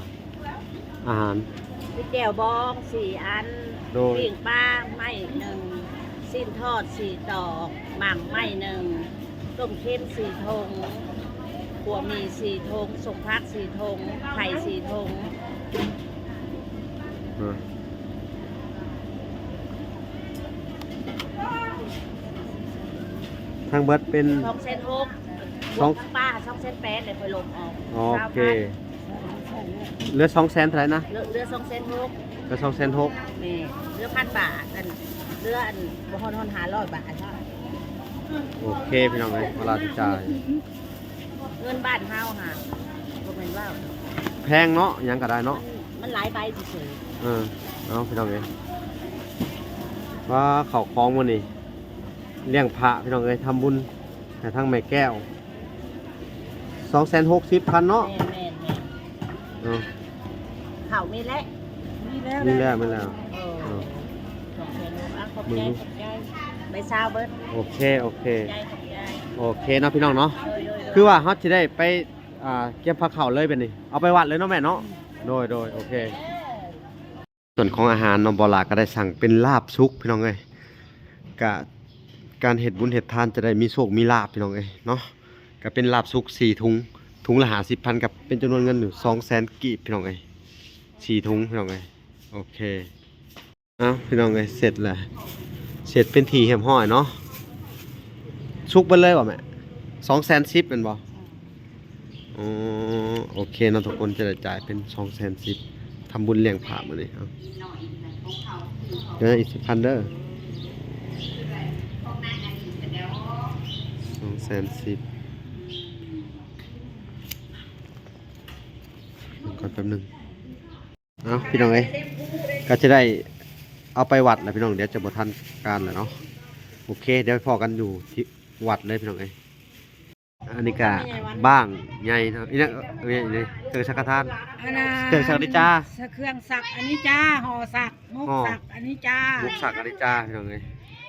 ອາຫານ ມີແຈ່ວບອງສີ່ອັນ ໂດຍ ປີ້ງປາໄມ້ໜຶ່ງ ຊີ້ນທອດສີ່ຕອກ ໝ່ຳໄມ້ໜຶ່ງ ຕົ້ມເຄັມສີ່ຖົງ ຂົ້ວໝີ່ສີ່ຖົງ ສົ້ມຜັກສີ່ຖົງ ໄຂ່ສີ່ຖົງ ອືມ ທັງເບິດເປັນສອງແສນຫົກ ສອງ ບວກກັບປາສອງແສນແປດ ແລ້ວຄ່ອຍລົບອອກ ໂອເຄ ຊາວພັນ ເຫຼືອສອງແສນເທົ່າໃດນະ? ເຫຼືອ ເຫຼືອສອງແສນຫົກ ເຫຼືອສອງແສນຫົກ ແມ່ນ ເຫຼືອພັນບາດ ອັນ ເຫຼືອອັນ ບໍ່ຮອດ ຮອດຫ້າຮ້ອຍບາດເນາະ ໂອເຄ ພີ່ນ້ອງເອີຍ ເວລາຊິຈ່າຍ ເງິນບ້ານເຮົາຫາ ບໍ່ແມ່ນເວົ້າ ແພງເນາະ ຫຍັງກະໄດ້ເນາະ ມັນ ມັນຫຼາຍໃບຊື່ໆ ເອີ ເອົາ ພີ່ນ້ອງເອີຍ ວ່າເຂົ້າຂອງມື້ນີ້ ລ້ຽງພະ ພີ່ນ້ອງເອີຍ ທຳບຸນໃຫ້ທາງແມ່ແກ້ວ ສອງແສນຫົກສິບພັນເນາະ ແມ່ນໆໆ ເອີ ເຂົ້າມີແລ້ວ ມີແລ້ວ ມີແລ້ວ ມີແລ້ວ ເອີ ເອີ ສອງແສນຫົກ ອ່ະ ຂອບໃຈ ຂອບໃຈ ໃບຊາວເບິດ ໂອເຄ ໂອເຄ ຂອບໃຈ ຂອບໃຈ ໂອເຄເນາະ ພີ່ນ້ອງເນາະ ໂດຍໆໆ ຄືວ່າເຮົາຊິໄດ້ໄປ ອ່າ ເກັບພາເຂົ້າເລີຍບາດນີ້ ເອົາໄປວັດເລີຍເນາະແມ່ເນາະ ໂດຍໆ ໂອເຄ ເອີ ສ່ວນຂອງອາຫານເນາະ ບໍ່ຫຼາກະໄດ້ສັ່ງເປັນລາບສຸກ ພີ່ນ້ອງເອີຍ ກະການເຮັດບຸນເຮັດທານຈະໄດ້ມີໂຊກມີລາບ ພີ່ນ້ອງເອີຍເນາະ ກະເປັນລາບສຸກສີ່ຖົງ ຖົງລະຫ້າສິບພັນ ກະເປັນຈຳນວນເງິນຢູ່ສອງແສນກີບ ພີ່ນ້ອງເອີຍ ສີ່ຖົງ ພີ່ນ້ອງເອີຍ ໂອເຄ ເອົ້າ ພີ່ນ້ອງເອີຍ ເສັດແລ້ວ ເສັດເປັນທີ່ຮຽບຮ້ອຍເນາະ ສຸກເບິດເລີຍບໍ່ແມ່? ສອງແສນສິບແມ່ນບໍ່? ອໍ ໂອເຄເນາະ ທຸກຄົນ ຈະໄດ້ຈ່າຍເປັນສອງແສນສິບ ທຳບຸນລ້ຽງພະມື້ນີ້ ເອົາ ເດີ ອີກສິບພັນເດີ ສອງແສນສິບ ກ່ອນແປັບໜຶ່ງ. ເອົາ ພີ່ນ້ອງເອີຍ ກະຈະໄດ້ເອົາໄປວັດແລ້ວ ພີ່ນ້ອງ ດຽວຈະບໍ່ທັນການແລ້ວເນາະ ໂອເຄ ດຽວໄປພໍ້ກັນຢູ່ທີ່ວັດເລີຍ ພີ່ນ້ອງເອີຍ ອັນນີ້ກະບ້າງໃຫຍ່ເນາະ ອີ່ຫຍັງ ເອີ ເຄື່ອງສັງຄະທານ ອັນນ່າ ເຄື່ອງສັກອະນິດຈາ ເຄື່ອງສັກອະນິດຈາ ຫໍສັກ ໝົກສັກ ຫໍ ອະນິດຈາ ໝົກສັກອະນິດຈາ ພີ່ນ້ອງເອີຍ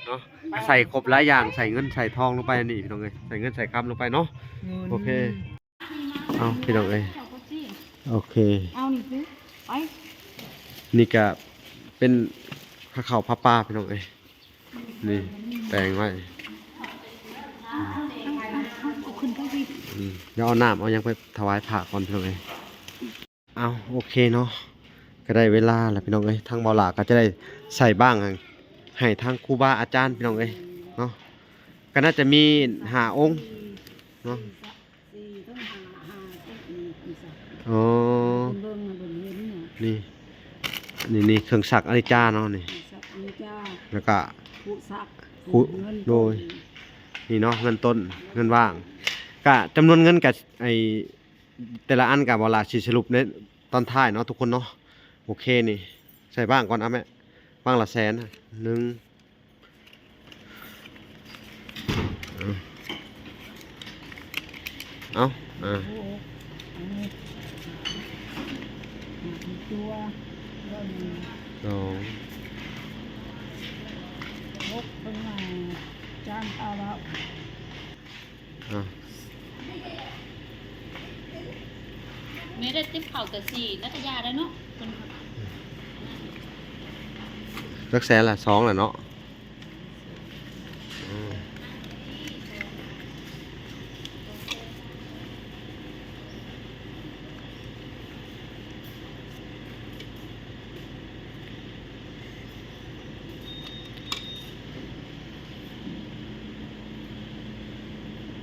ເນາະ ໃສ່ຄົບຫຼາຍຢ່າງ ໃສ່ເງິນໃສ່ທອງລົງໄປ ອັນນີ້ ພີ່ນ້ອງເອີຍ ໃສ່ເງິນໃສ່ຄຳລົງໄປເນາະ ໂອເຄ. ເອົາ ພີ່ນ້ອງເອີຍ ໂອເຄ ເອົານີ້ຄື ໄປ ນີ້ກະເປັນພາເຂົ້າພາປາ ພີ່ນ້ອງເອີຍ ນີ້ແປງໄວ້ ເອົາຂຶ້ນໄປພີ້ ອືມ ດຽວເອົານ້ຳເອົາຫຍັງໄປຖວາຍພະກ່ອນ ພີ່ນ້ອງເອີຍ ເອົາ ໂອເຄເນາະ ກະໄດ້ເວລາແລ້ວ ພີ່ນ້ອງເອີຍ ທາງເບົາຫຼ້າກະຈະໄດ້ໃສ່ບ້າງໃຫ້ທາງຄູບາອາຈານ ພີ່ນ້ອງເອີຍເນາະ. ກໍໜ້າຈະມີຫ້າອົງເນາະ. ສີ່ ເທິງຫ້າ ຫ້າເທິງອີກ ອໍ ເບິ່ງ ເບິ່ງເຫັນເນາະ ນີ້ ນີ້ ນີ້ເຄື່ອງສັກອາລິຈາເນາະນີ້ ສັກອາລິຈາ ແລ້ວກະຄຸສັກ ຄຸ ເງິນ ໂດຍ ຕົ້ນ ນີ້ເນາະ ເງິນຕົ້ນ ເງິນຫວ່າງ ກະຈຳນວນເງິນກະ ໄອ້ ແຕ່ລະອັນກະບໍ່ລະ ຊິສະຫຼຸບໃນຕອນທ້າຍເນາະທຸກຄົນເນາະ. ໂອເຄ ນີ້ໃສ່ບ້າງກ່ອນ ເອົາແມ່ ບ້າງລະແສນ ໜຶ່ງ ເອົາ ເອົາ ອ່າ ໂອ້ ອັນນີ້ ຕົວ ສອງ ຫົກ ເພິ່ນວ່າ ຈານພາວະ ອ່າ ແມ່ໄດ້ຕິບເຂົ້າແຕ່ສີ່ ນັດຕະຍາໄດ້ເນາະ ເພິ່ນ ຈັກແສນລະ ສອງລະເນາະ.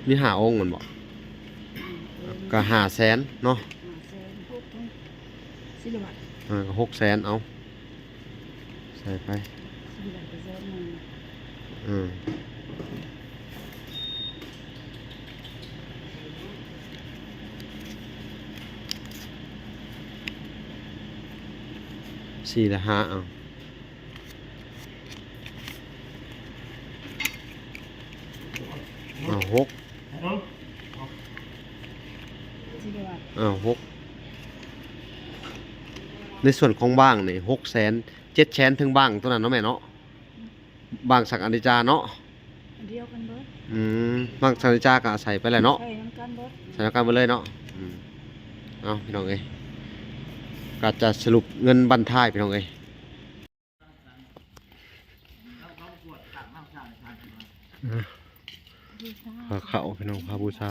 ມີຫ້າອົງແມ່ນບໍ່? ຫ້າອົງ ກໍຫ້າແສນເນາະ ຫ້າແສນ ຫົກ ສິລະວັດ ອ່າ ກໍຫົກແສນ ເອົາ ໃສ່ໄປ ສິລະວັດກໍແສນໜຶ່ງ ເອີ ສີ່ລະຫ້າ ເອົາ ເອົາ ຫົກ ເອົາ ຫົກ ໃນສ່ວນຂອງບ້າງນີ້ ຫົກແສນ ເຈັດແສນ ເຖິງບ້າງຕົວນັ້ນເນາະແມ່ເນາະ ບ້າງສັກອາລິຈາເນາະ ອັນດຽວກັນເບິດ ອືມ ບັງສັກອາລິຈາກໍໃສ່ໄປແລ້ວເນາະ ໃສ່ນຳກັນເບິດ ໃສ່ນຳກັນເບິດເລີຍເນາະ ອືມ ເອົາ ພີ່ນ້ອງເອີຍ ກໍຈະສະຫຼຸບເງິນບັ້ນທ້າຍ ພີ່ນ້ອງເອີຍ ອ່ະ ຜ້າຂາວ ພີ່ນ້ອງ ຜ້າບູຊາ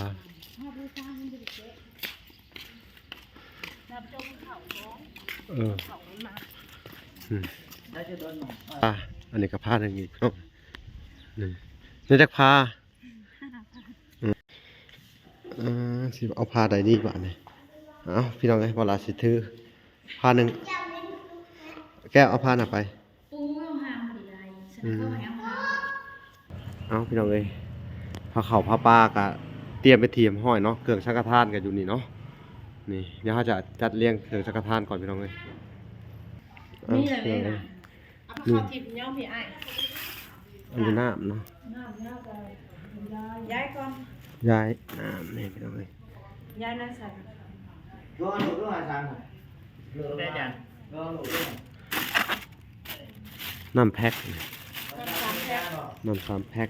ເອີ ອືມ ອ່ະ ອັນນີ້ກໍຜ້າໜຶ່ງອີກເນາະ ນີ້ ນີ້ຈັກຜ້າ ອືມ ເອີ ຊິເອົາຜ້າໃດດີບາດນີ້ ເອົາ ພີ່ນ້ອງເອີຍ ບໍ່ລະຊິຖືຜ້າໜຶ່ງ ແກ້ວ ເອົາຜ້ານັ້ນໄປ ປູເອົາຫາງບໍ່ໄດ້ ອືມ ເອົາພີ່ນ້ອງເອີຍ ຜ້າຂາວຜ້າປ່າກະຕຽມເປັນທີ່ຮຽບຮ້ອຍເນາະ ເຄື່ອງສັງຄະທານກະຢູ່ນີ້ເນາະ ນີ້ ດຽວເຮົາຈະຈັດລຽງເຄື່ອງສັງຄະທານກ່ອນ ພີ່ນ້ອງເອີຍ ນີ້ແຫຼະ ເອົາ ພີ່ນ້ອງເອີຍ ເອົາຜ້າຂາວທິບຍ້ອມພີ່ອ້າຍ ອັນນີ້ນ້ຳເນາະ ນ້ຳເນາະ ຍ້າຍກ່ອນ ຍ້າຍນ້ຳນີ້ ພີ່ນ້ອງເອີຍ ຍ້າຍນ້ຳໃສ່ ນ້ຳແພັກ ນ້ຳສາມແພັກ ນ້ຳສາມແພັກ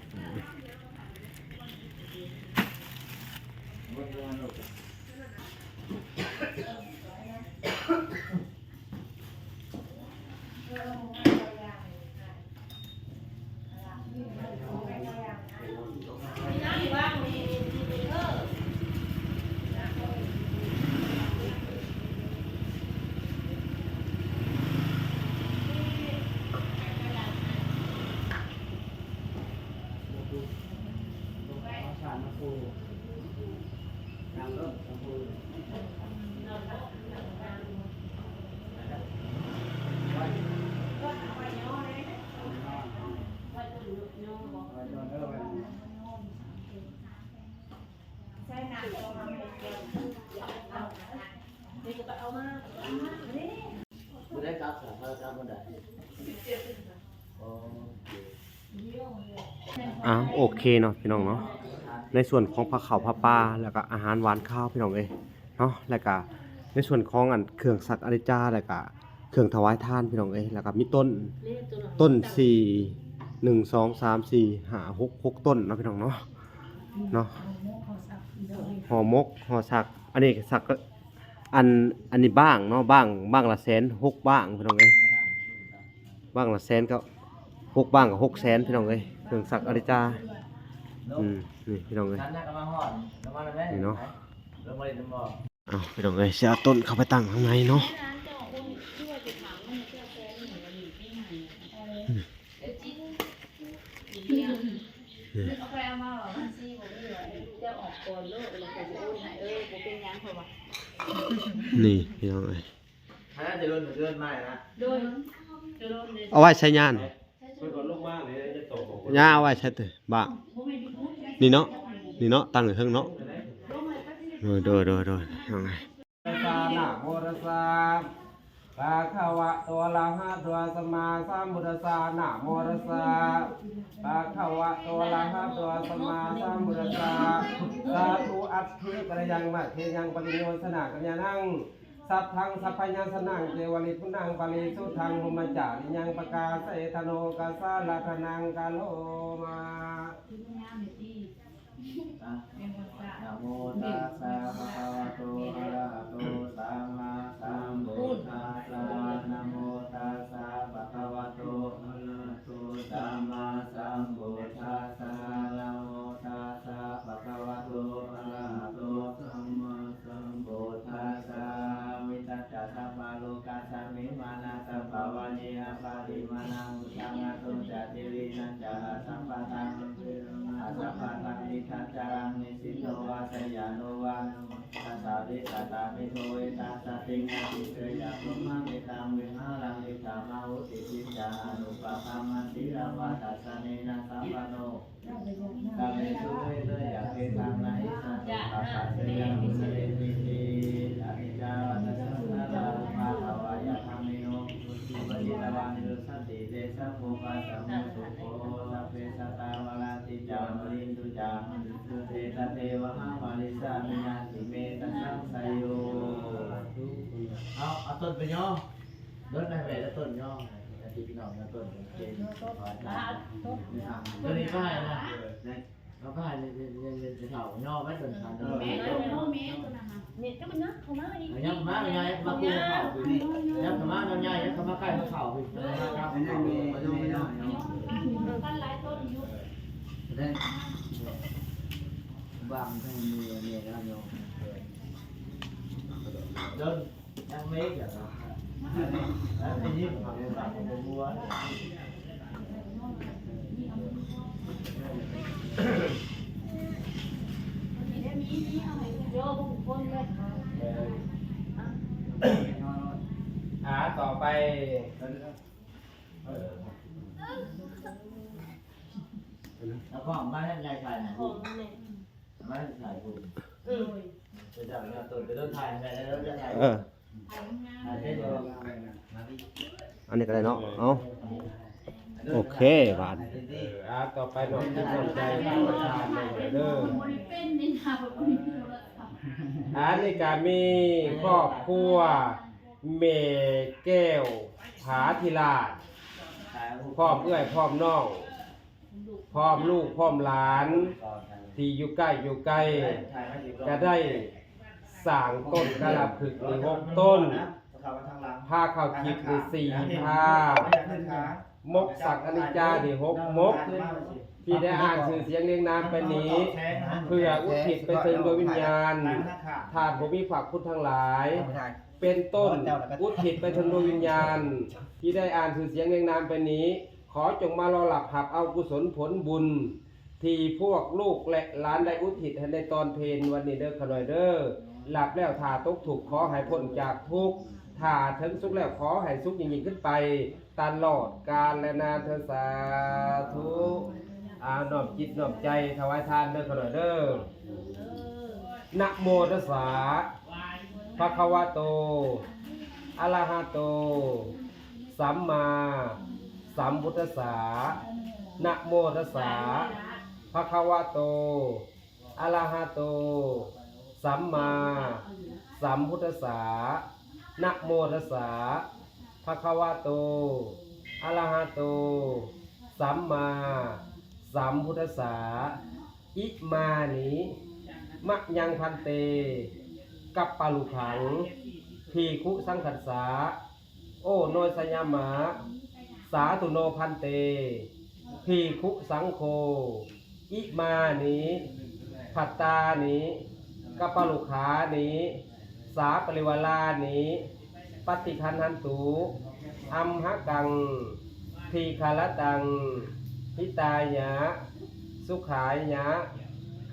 ອ່າ ໂອເຄເນາະ ພີ່ນ້ອງເນາະ ໃນສ່ວນຂອງຜ້າຂາວຜ້າປ່າ ແລ້ວກະອາຫານຫວານຄາວ ພີ່ນ້ອງເອີຍເນາະ ແລ້ວກະໃນສ່ວນຂອງອັນເຄື່ອງສັກອາລິຈາ ແລ້ວກະເຄື່ອງຖວາຍທານ ພີ່ນ້ອງເອີຍ ແລ້ວກະມີຕົ້ນ ຕົ້ນສີ່ ໜຶ່ງ ສອງ ສາມ ສີ່ ຫ້າ ຫົກ ຫົກຕົ້ນເນາະ ພີ່ນ້ອງເນາະ ເນາະ ຫໍ່ໝົກ ຫໍ່ສັກ ອັນນີ້ສັກ ອັນ ອັນນີ້ບ້າງເນາະ ບ້າງ ບ້າງລະແສນ ຫົກບ້າງ ພີ່ນ້ອງເອີຍ ບ້າງລະແສນກໍ ຫົກບ້າງກໍຫົກແສນ ພີ່ນ້ອງເອີຍ ເຄື່ອງສັກອາລິຈາ ອືມ ນີ້ ພີ່ນ້ອງເອີຍ ນີ້ເນາະ ເອົາ ພີ່ນ້ອງເອີຍ ຊິເອົາຕົ້ນເຂົ້າໄປຕັ້ງຂ້າງໃນເນາະ ອືມ ນີ້. ກ່ອນໂລດ ແລ້ວຂ້ອຍຊິໂອນໃຫ້. ເອີ ບໍ່ເປັນຫຍັງ ຂ້ອຍວ່າ. ນີ້ພີ່ນ້ອງເອີຍ ຫາຈະລົນເດືອນໃໝ່ນະ. ໂດຍ ຈະລົນເດ້. ເອົາໄວ້ໃສ່ຍານ ເພິ່ນກໍລົງມາເລີຍ ຈະຕົກ ຍາເອົາໄວ້ໃສ່ເຕີ ບ້າງ. ນີ້ເນາະ ນີ້ເນາະ ຕັ້ງຢູ່ເທິງເນາະ. ໂດຍ ໂດຍ ໂດຍ ໂດຍ ພີ່ນ້ອງເອີຍ. ຕັດສະ ນະໂມຕັດສະ ພະຄະວະໂຕ ອະລະຫະໂຕ ສຳມາສຳພຸດທັດສະ ນະໂມຕັດສະ ພະຄະວະໂຕ ອະລະຫະໂຕ ສຳມາສຳພຸດທັດສະ ສາທຸ ອັດຖິ ກະລະຍັງ ມັກຂະຍັງ ປະລິໂຍຊະນະ ກະລະຍານັງ ສັດທັງ ສັບພະຍັນຊະນະ ເກວະລິປຸນນາງ ປະລິສຸດທັງ ໂຮມະຈາລິຍັງ ປະກາເສທະໂນ ກະສາລະທະນັງ ກະໂລມາ. ນະໂມຕັດສະ ພະຄະວະໂຕ ອະລະຫະໂຕ ສຳມາສຳພຸດທັດສະ ນະໂມຕັດສະ ພະຄະວະໂຕ ອະລະຫະໂຕ ສຳມາສຳພຸດທັດສະ ນະໂມຕັດສະ ພະຄະວະໂຕ ອະລະຫະໂຕ ສຳມາສຳພຸດທັດສະ ວິຊາຈະ ສັບພະໂລກັດສະມິງ ມານະ ສັບພະວານີ ອະປະລິມານາ ອຸດສາຫະໂຕ ຈະ ທິລິນະ ຈະ ອະສັບພະທັງ ອະສັບພະທັງ ນິທັດສະລັງ ນິສິນໂນ ວາ ສະຍາໂນ ວາ ສະຕາ ວິກະຕາ ເມໂທ ເອຕະ ສະຕິງ ນະຕິ ເສຍະ ໂຕ ມະ ເມຕັງ ວິຫາລັງ ອິດຖະ ມະ ໂຫຕິ ກິດຈາ ອະນຸປະກຳມະ ສີລະ ວາ ທັດສະເນນະ ສັບປະໂນ ກາເມສຸ ເມ ເຕ ຍະ ເທ ທານະ ອິ ສະ ຕຸ ຂະ ຂະ ເສຍະ ມຸ ສະເລ ນິ ຕິ ອະນິດ ຈາ ວັດຕະ ສັງ ຂາ ຣາ ອຸ ປາ ທະ ວາ ຍະ ທຳ ເມ ໂນ ອຸ ປະ ຈິດ ຕະ ວາ ນິ ໂຣ ສັນ ຕິ ເຕ ສະ ໂພ ພະ ສະ ໂມ ສຸ ໂຂ ສະ ເພ ສະ ຕາ ວະ ລາ ຕິ ຈາ ມະ ລິນ ຕຸ ຈາ ເຕ ຕະ ເທ ວະ ຫາ ວາ ລິ ສາ ມິ ນາ ຕິ ເມ ຕະ ສັງ ສະ ໂຍ. ເອົາ ເອົາຕົ້ນໄປຍໍ ເດີນໄປແມ່ ແລ້ວຕົ້ນຍໍ ໃຫ້ພີ່ນ້ອງເອົາຕົ້ນເປັນ ເອົາຕົ້ນ ຕົວນີ້ກໍໃຫ້ນະ ເອົາກໍໃຫ້ ເຖົ້າຍໍໄປຕົ້ນ ເອີ ເອົາແມ່ ເອົາແມ່ ຕົວນັ້ນນະ ແມ່ ເຈົ້າກໍຍັບເຂົ້າມາອີກ ຍັບເຂົ້າມາ ແມ່ ຍັບເຂົ້າມາ ເຂົ້າພີ້ ຍັບເຂົ້າມາ ນ້ອງໃຫຍ່ ຍັບເຂົ້າມາໃກ້ເຂົາພີ້ ເອີ ເອົາແມ່ ເອົາແມ່ ເອົາແມ່ ເອີ ປັ່ນຫຼາຍຕົ້ນຢູ່ ເອີ ບາງໃຫ້ມືແມ່ແລ້ວໂຍມ ເດີນ ອ່າ ຕໍ່ໄປ ເອົາຂອງມາໃຫ້ຍາຍຖ່າຍໃຫ້ ຂອງແມ່ ມາໃຫ້ຖ່າຍຮູບ ເອີ ໄປຈັບແນວຕົ້ນ ໄປເດີນຖ່າຍໃຫ້ແມ່ເດີ ເດີນຖ່າຍ ເອີ ອັນນີ້ກໍໄດ້ເນາະ ເອົາ ໂອເຄ ບາດ ອ່າ ຕໍ່ໄປນ້ອງຈິດນ້ອງໃຈ ເດີ ອັນນີ້ກໍມີຄອບຄົວແມ່ແກ້ວ ຜາທິລາດ ພ້ອມເອື້ອຍພ້ອມນ້ອງ ພ້ອມລູກພ້ອມຫຼານ ທີ່ຢູ່ໃກ້ຢູ່ໄກ ກະໄດ້ສ້າງຕົ້ນກາລະພຶກນີ້ຫົກຕົ້ນ ພາເຂົ້າທິບນີ້ສີ່ພາ ມົກສັກອະນິດຈານີ້ຫົກມົກ ທີ່ໄດ້ອ່ານຊື່ສຽງລຽງນາມໄປນີ້ ເພື່ອອຸທິດໄປເຖິງດວງວິນຍານ ທ່ານຜູ້ມີພະຄຸນທັງຫຼາຍ ເປັນຕົ້ນອຸທິດໄປເຖິງດວງວິນຍານ ທີ່ໄດ້ອ່ານຊື່ສຽງລຽງນາມໄປນີ້ ຂໍຈົ່ງມາລໍຮັບຮັບເອົາກຸສົນຜົນບຸນ ທີ່ພວກລູກແລະຫຼານໄດ້ອຸທິດໃຫ້ໃນຕອນເພນວັນນີ້ເດີຂະນ້ອຍເດີ ຫຼັບແລ້ວຖ້າຕົກທຸກ ຂໍໃຫ້ພົ້ນຈາກທຸກ ຖ້າເຖິງສຸກແລ້ວ ຂໍໃຫ້ສຸກຍິ່ງໆຂຶ້ນໄປຕະຫຼອດການແລະນານເທີ້ນ ສາທຸ. ອາ ນ້ອມຈິດນ້ອມໃຈຖວາຍທານເດີຂະນ້ອຍເດີ. ນະໂມຕັດສະ ພະຄະວະໂຕ ອະລະຫະໂຕ ສຳມາສຳພຸດທັດສະ. ນະໂມຕັດສະ ພະຄະວະໂຕ ອະລະຫະໂຕ ສຳມາສຳພຸດທັດສະ. ນະໂມຕັດສະ ພະຄະວະໂຕ ອະລະຫະໂຕ ສຳມາສຳພຸດທັດສະ. ອິມານິ ມະຍັງພັນເຕ ກັບປະລຸຂັງ ພິກຂຸສັງຄັດສະ ໂອໂນຊະຍາມະ ສາທຸໂນພັນເຕ ພິກຂຸສັງໂຄ. ອິມານິ ພັດຕານິ ກັບປະລຸຂານິ ສາປະລິວາລານິ ປະຕິຄັນຫັນຕຸ ອັມຫະກັງ ທີຄະລະຕັງ ຫິຕາຍະ ສຸຂາຍະ.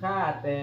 ຂ້າແຕ່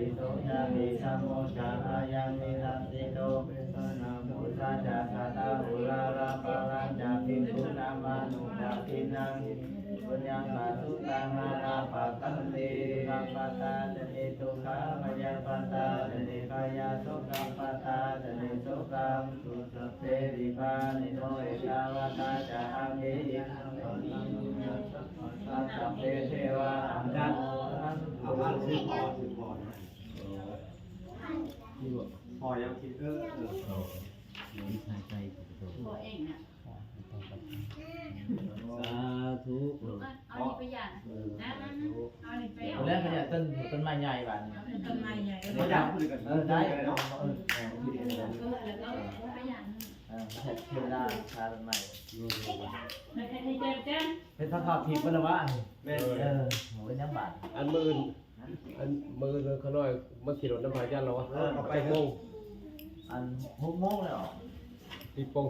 โส ยะติ ธัมโม จะ อายัง นิทัสสิโต เวสสะ นะ มุสา จะ สัตตะ อุราระ ปะระ จะ ภิกขุ นะ มานุ ปะทินนัง ปุญญัง ปะสุตัง อารา ปะตันติ กัปปะตา จะ นิ ทุกขา พยาปะตา จะ นิ พยา โสกัปปะตา จะ นิ โสกัง สุ สัพเพ นิพพานิโน เอตาวะตา จะ อังคิหิ สัพเพ เทวา อังคัง พอยังคิด เออ เออ สาธุ เอานี่ไปย่างนะ เอานี่ไป เอาแล้วไปย่างต้น ต้นไม้ใหญ่บาดนี้ ต้นไม้ใหญ่ เออ ได้เนาะ เออ เออ แล้วก็ไปย่าง เออ เทวดาพาต้นไม้ เป็นพระธาตุทิพย์เพิ่นละวะ แม่น เออ โห เป็นยังบาด อันมื้ออื่น อันมื้ออื่นข้าน้อยมาขี่รถนำพระอาจารย์เหรอวะ เออ จักโมง อัน หกโมงแล้ว สิบโมง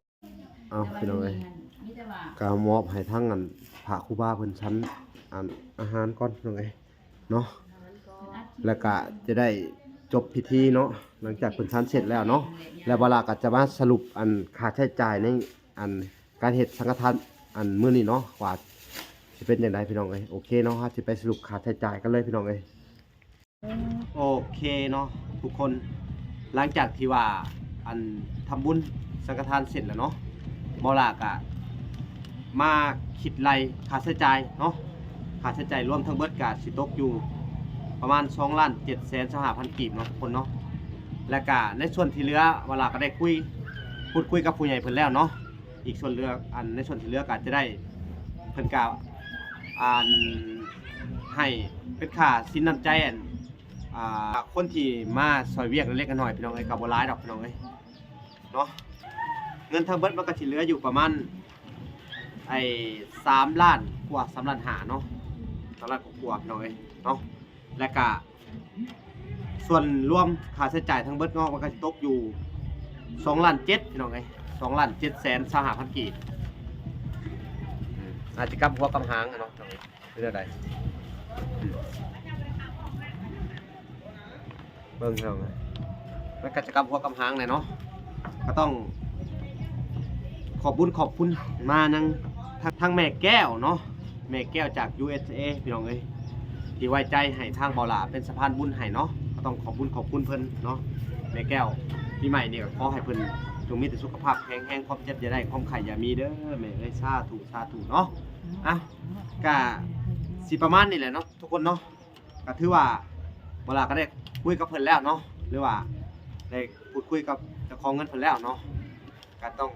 เอ้า พี่น้องเอ้ย ก็มอบให้ทั้งอันพระครูบาเพิ่นฉันอันอาหารก่อนพี่น้องเอ้ยเนาะ แล้วก็จะได้จบพิธีเนาะ หลังจากเพิ่นฉันเสร็จแล้วเนาะ แล้วบ่าวหลาก็จะมาสรุปอันค่าใช้จ่ายในอันการเฮ็ดสังฆทานอันมื้อนี้เนาะ ว่าสิเป็นจั่งใดพี่น้องเอ้ย โอเคเนาะ เฮาสิไปสรุปค่าใช้จ่ายกันเลยพี่น้องเอ้ย โอเคเนาะทุกคน หลังจากที่ว่าอันทำบุญสังฆทานเสร็จแล้วเนาะ บ่าวหลาก็มาคิดไล่ค่าใช้จ่ายเนาะ ค่าใช้จ่ายรวมทั้งเบิดก็สิตกอยู่ประมาณสองล้านเจ็ดแสนซาวห้าพันกีบเนาะทุกคนเนาะ แล้วก็ในส่วนที่เหลือบ่าวหลาก็ได้คุย พูดคุยกับผู้ใหญ่เพิ่นแล้วเนาะ อีกส่วนเหลือ อันในส่วนที่เหลือก็อาจจะได้ เพิ่นก็ อัน ให้เป็นค่าสินน้ำใจ อัน อ่า คนที่มาซอยเวียกเล็กๆน้อยๆ พี่น้องเอ้ย ก็บ่หลายดอกพี่น้องเอ้ยเนาะ เงินทั้งเบิดมันก็สิเหลืออยู่ประมาณ ไอ้ สามล้านกว่า สามล้านห้าเนาะ สามล้านกว่าๆ พี่น้องเอ้ยเนาะ แล้วก็ส่วนรวมค่าใช้จ่ายทั้งเบิดเนาะ มันก็สิตกอยู่สองล้านเจ็ดพี่น้องเอ้ย สองล้านเจ็ดแสนซาวห้าพันกีบ อืม อาจจะกลับหัวกลับหางอะเนาะ เป็นจั่งใด อืม เบิ่งพี่น้องเอ้ย มันก็จะกลับหัวกลับหางแหละเนาะ ก็ต้องขอบบุญขอบคุณมานัง ทั้ง ทั้งแม่แก้วเนาะ แม่แก้วจาก ยูเอสเอ พี่น้องเอ้ย ที่ไว้ใจให้ทางบ่าวหลาเป็นสะพานบุญให้เนาะ ก็ต้องขอบบุญขอบคุณเพิ่นเนาะ แม่แก้ว ปีใหม่นี่ก็ขอให้เพิ่นจงมีแต่สุขภาพแข็งแรง ความเจ็บอย่าได้ ความไข้อย่ามีเด้อแม่เอ้ย สาธุ สาธุเนาะ อ่ะ ก็สิประมาณนี้แหละเนาะทุกคนเนาะ ก็ถือว่าบ่าวหลาก็ได้คุยกับเพิ่นแล้วเนาะ หรือว่าได้พูดคุยกับเจ้าของเงินเพิ่นแล้วเนาะ ก็ต้อง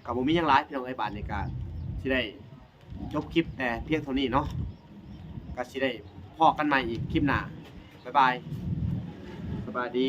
ก็บ่มีหยังหลายพี่น้องเอ้ย บาดนี้ก็สิได้จบคลิปแต่เพียงเท่านี้เนาะ ก็สิได้พ้อกันใหม่อีกคลิปหน้า บ๊ายบาย สบายดี